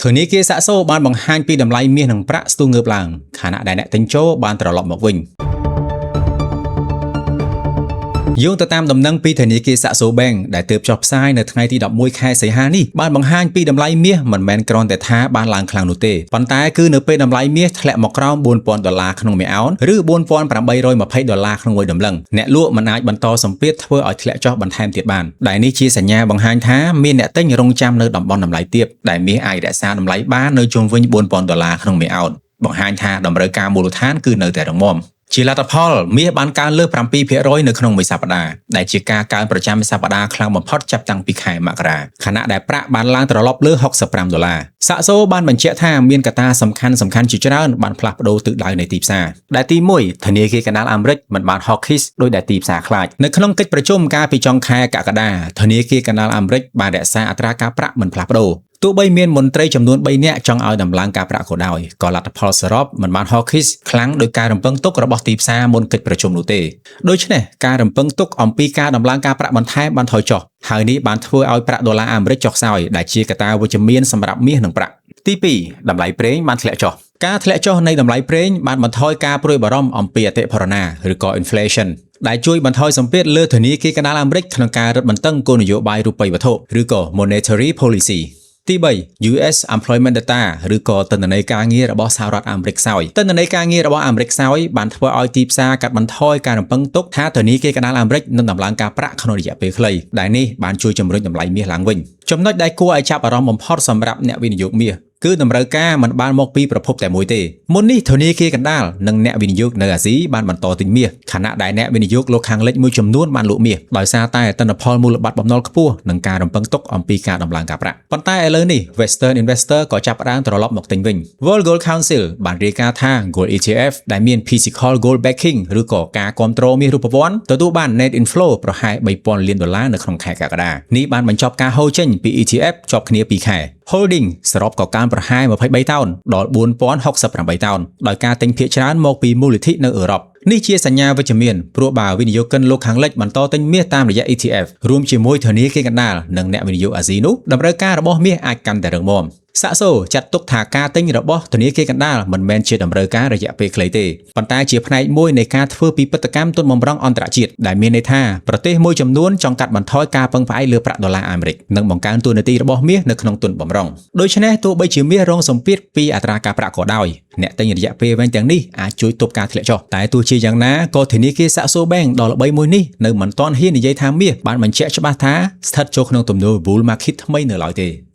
ធនាគារសាក់សូបានបង្ហាញពីតម្លៃមាសនិងប្រាក់ស្ទុះងើបឡើងខណៈដែលអ្នកទិញចូលបានត្រឡប់មកវិញ។យោងទៅតាមដំណឹងពីធនាគារ Saxo Bank ដែលទើបចុះផ្សាយនៅថ្ងៃទី11ខែសីហានេះបានបង្ហាញពីតម្លៃមាសមិនមែនគ្រាន់តែថាបានឡើងខ្លាំងនោះទេប៉ុន្តែគឺនៅពេលតម្លៃមាសធ្លាក់មកក្រោម4000ដុល្លារក្នុងមួយអោនឬ4820ដុល្លារក្នុងមួយតម្លឹងអ្នកលក់មិនអាចបន្តសម្ពាធធ្វើឲ្យធ្លាក់ចុះបន្ថែមទៀតបានដែលនេះជាសញ្ញាបង្ហាញថាមានអ្នកទិញរងចាំនៅតំបន់តម្លៃទាបដែលមាសអាចរក្សាតម្លៃបាននៅជុំវិញ4000ដុល្លារក្នុងមួយអោនបង្ហាញថាតម្រូវការមូលដ្ឋានគឺនៅតែរឹងមាំជាលទ្ធផលមាសបានកើនលើស7%នៅក្នុងមួយសប្តាហ៍ដែលជាការកើនប្រចាំសប្តាហ៍ខ្លាំងបំផុតចាប់តាំងពីខែមករាខណៈដែលប្រាក់បានឡើងត្រឡប់លើ65ដុល្លារសាក់សូបានបញ្ជាក់ថាមានកត្តាសំខាន់សំខាន់ជាច្រើនបានផ្លាស់ប្ដូរទិសដៅនៃទីផ្សារដែលទី1ធនាគារកណ្ដាលអាមេរិកមិនបាន hawkish ដោយដែលទីផ្សារខ្លាចនៅក្នុងកិច្ចប្រជុំកាលពីចុងខែកក្កដាធនាគារកណ្ដាលអាមេរិកបានរក្សាអត្រាការប្រាក់មិនផ្លាស់ប្ដូរទោះបីមានមន្ត្រីចំនួន3នាក់ចង់ឲ្យដំឡើងការប្រាក់ក៏ដោយក៏លទ្ធផលសរុបមិនបាន hawkish ខ្លាំងដោយការរំពឹងទុករបស់ទីផ្សារមុនកិច្ចប្រជុំនោះទេដូច្នេះការរំពឹងទុកអំពីការដំឡើងការប្រាក់បន្ថែមបានថយចុះហើយនេះបានធ្វើឲ្យប្រាក់ដុល្លារអាមេរិកចុះខ្សោយដែលជាកត្តាវិជ្ជមានសម្រាប់មាសនិងប្រាក់ទី2តម្លៃប្រេងបានធ្លាក់ចុះការធ្លាក់ចុះនៃតម្លៃប្រេងបានបន្ថយការព្រួយបារម្ភអំពីអតិផរណាឬក៏ inflation ដែលជួយបន្ថយសម្ពាធលើធនាគារកណ្ដាលអាមេរិកក្នុងការរឹតបន្តឹងគោលនយោបាយរូបិយវត្ថុឬក៏ monetary policy ទី3 US Employment Data ឬក៏ទិន្នន័យការងាររបស់សហរដ្ឋអាមេរិកខ្សោយទិន្នន័យការងាររបស់អាមេរិកខ្សោយបានធ្វើឲ្យទីផ្សារកាត់បន្ថយការរំពឹងទុកថាធនាគារកណ្ដាលអាមេរិកនឹងដំឡើងការប្រាក់ក្នុងរយៈពេលខ្លីដែលនេះបានជួយជំរុញតម្លៃមាសឡើងវិញចំណុចដែលគួរឲ្យចាប់អារម្មណ៍បំផុតសម្រាប់អ្នកវិនិយោគមាសគឺតម្រូវការមិនបានមកពីប្រភពតែមួយទេមុននេះធនាគារកណ្ដាលនិងអ្នកវិនិយោគនៅអាស៊ីបានបន្តទិញមាសខណៈដែលអ្នកវិនិយោគលោកខាងលិចមួយចំនួនបានលក់មាសដោយសារតែទិន្នផលមូលបត្របំណុលខ្ពស់និងការរំពឹងទុកអំពីការដំឡើងការប្រាក់ប៉ុន្តែឥឡូវនេះ Western Investor ក៏ចាប់ផ្ដើមត្រឡប់មកទិញវិញ World Gold Council បានរាយការណ៍ថា Gold ETF ដែលមាន Physical Gold Backing ឬក៏ការគ្រប់គ្រងមាសរូបវ័ន្តទទួលបាន net inflow ប្រហែល3000លានដុល្លារនៅក្នុងខែកក្កដានេះបានបញ្ចប់ការហូរចេញពី ETF ជាប់គ្នា2ខែ Holding សរុបក៏កើនប្រហែល23តោនដល់4068តោនដោយការទិញភាគច្រើនមកពីមូលនិធិនៅអឺរ៉ុបនេះជាសញ្ញាវិជ្ជមានព្រោះបើវិនិយោគិនលោកខាងលិចបន្តទិញមាសតាមរយៈ ETF រួមជាមួយធនាគារកណ្ដាលនិងអ្នកវិនិយោគអាស៊ីនោះតម្រូវការរបស់មាសអាចកាន់តែរឹងមាំសាក់សូចាត់ទុកថាការទិញរបស់ធនាគារកណ្ដាលមិនមែនជាតម្រូវការរយៈពេលខ្លីទេប៉ុន្តែជាផ្នែកមួយនៃការធ្វើពិពិធកម្មទុនបំរុងអន្តរជាតិដែលមានន័យថាប្រទេសមួយចំនួនចង់កាត់បន្ថយការពឹងផ្អែកលើប្រាក់ដុល្លារអាមេរិកនិងបង្កើនតួនាទីរបស់មាសនៅក្នុងទុនបំរុងដូច្នេះទោះបីជាមាសរងសម្ពាធពីអត្រាការប្រាក់ក៏ដោយអ្នកទិញរយៈពេលវែងទាំងនេះអាចជួយទប់ការធ្លាក់ចុះតែទោះជាយ៉ាងណាក៏ធនាគារ Saxo Bank ដ៏ល្បីមួយនេះនៅមិនទាន់ហ៊ាននិយាយថាមាសបានបញ្ជាក់ច្បាស់ថាស្ថិតចូលក្នុងទំនោរ bull market ថ្មីនៅឡើយទេ។